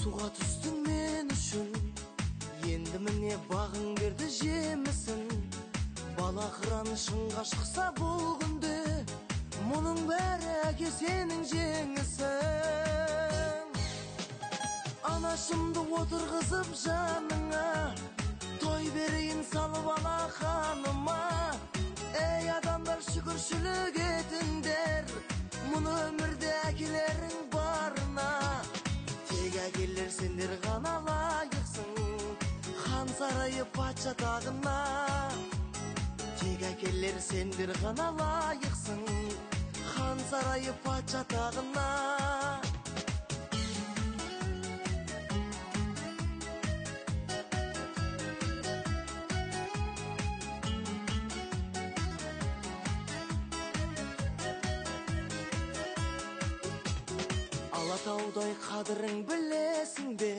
Суға түстің мен үшін, енді міне бағың берді жемісін. Бала қыран шыңға шықса бұл күнде, мұның бәрі әке сенің жеңісің. Анашымды отырғызып жаныңа, той берейін салып алақаныма. Ей адамдар, шүкіршілік етіңдер, мұны өмірде әкелерің барына. Тек әкелер сендер ғана лайықсың, хан сарайы патша тағына. Тек әкелер сендер ғана лайықсың, хан сарайы патша тағына. Алатаудай қадірің білесің бе,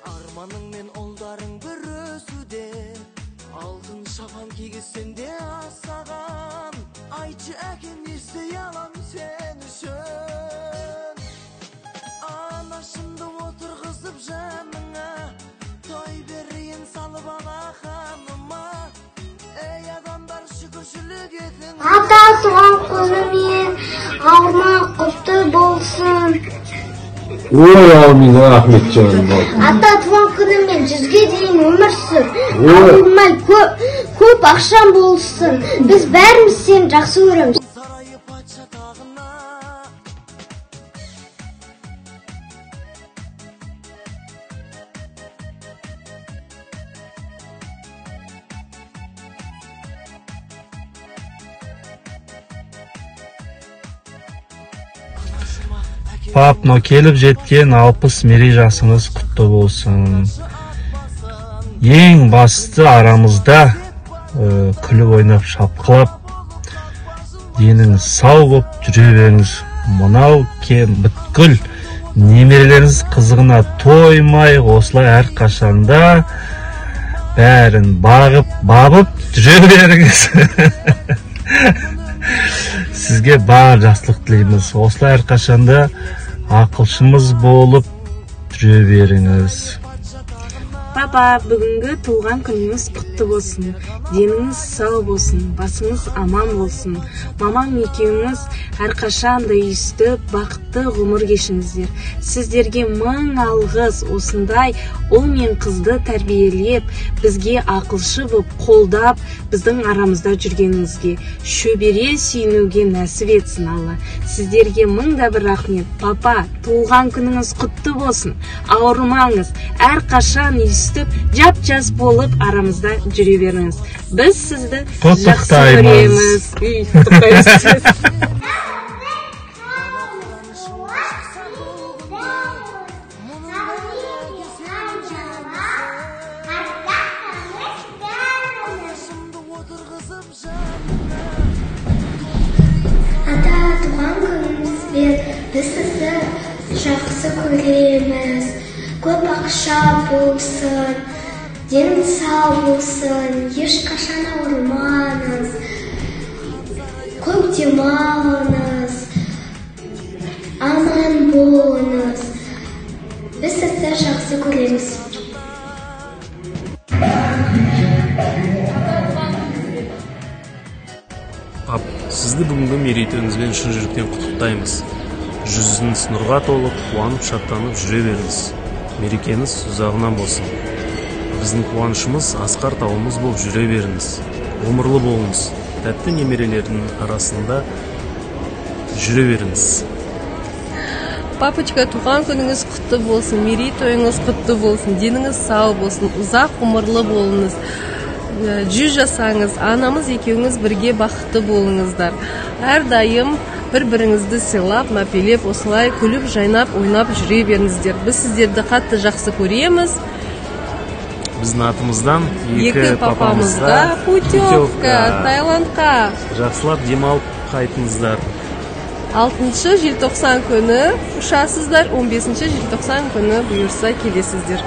арманың мен ұлдарың бір өсуде. Алтын шапан кигізсең де асаған, айтшы әке не істей алам сен үшін. Анашымды отырғызып жаныңа, той берейін салып алақаныма. Ей адамдар, шүкіршілік етіңдер. Ата, туған күнімен, ауырма, құтты болсын. Ой, әумин, рахмет жаным. Ата, туған күнімен, 100-ге дейін өмір сүр. Ой. Ауырмай, көп, көп ақшаң болсын. Біз бәріміз сені жақсы көреміз. Сарайы патша тағына. Пап, мынау келіп жеткен 60 мерей жасыңыз құтты болсын. Ең басты арамызда күліп ойнап, шапқылап, деніңіз сау болып жүре беріңіз. Мынау бүткіл немерелеріңіз қызығына тоймай, осылай әрқашанда бәрін бағып, бабып жүре беріңіз. Сізге бар жақсылық тілейміз. Осылай әрқашанда ақылшымыз болып жүре беріңіз. Папа, бүгінгі туған күніңіз құтты болсын. Деніңіз сау болсын, басыңыз аман болсын. Мамам екеуіңіз әрқашан да өстіп бақытты ғұмыр кешіңіздер. Сіздерге мың алғыс, осындай ұл мен қызды тәрбиелеп, бізге ақылшы боп қолдап, біздің арамызда жүргеніңізге, шөбере сүйінуге нәсіп етсін Алла. Сіздерге мың да бір рахмет. Папа, туған күніңіз құтты болсын. Ауырмаңыз, әрқашан өстіп жап-жас болып арамызда жүре беріңіз. Біз сізді жақсы Құттықтаймыз. көреміз. Үй, құттықтаймыз. Ата, туған күніңізбен, біз сізді жақсы көреміз. Көп ақша болсын, деніңіз сау болсын, ешқашан ауырмаңыз, көп демалыңыз, аман болыңыз. Біз сізді жақсы көреміз. Пап, сізді бүгінгі мерейтойыңызбен шын жүректен құттықтаймыз. Жүзіңіз нұрға толып, қуанып, шаттанып жүре беріңіз. Мерекеңіз ұзағынан болсын. Біздің қуанышымыз асқар тауымыз болып жүре беріңіз. Ғұмырлы болыңыз. Тәтті немерелердің арасында жүре беріңіз. Папочка, туған күніңіз құтты болсын, мерейтойыңыз құтты болсын, деніңіз сау болсын, ұзақ ғұмырлы болыңыз. 100 жасаңыз, анамыз екеуіңіз бірге бақытты болыңыздар. Әрдайым бір-біріңізді сыйлап, мәпелеп, осылай күліп, жайнап, ойнап жүре беріңіздер. Біз сіздерді қатты жақсы көреміз. Біздің атымыздан екі папамызға путевка Таиландқа. Жақсылап демалып қайтыңыздар. 6 желтоқсан күні ұшасыздар, 15 желтоқсан күні бұйырса келесіздер.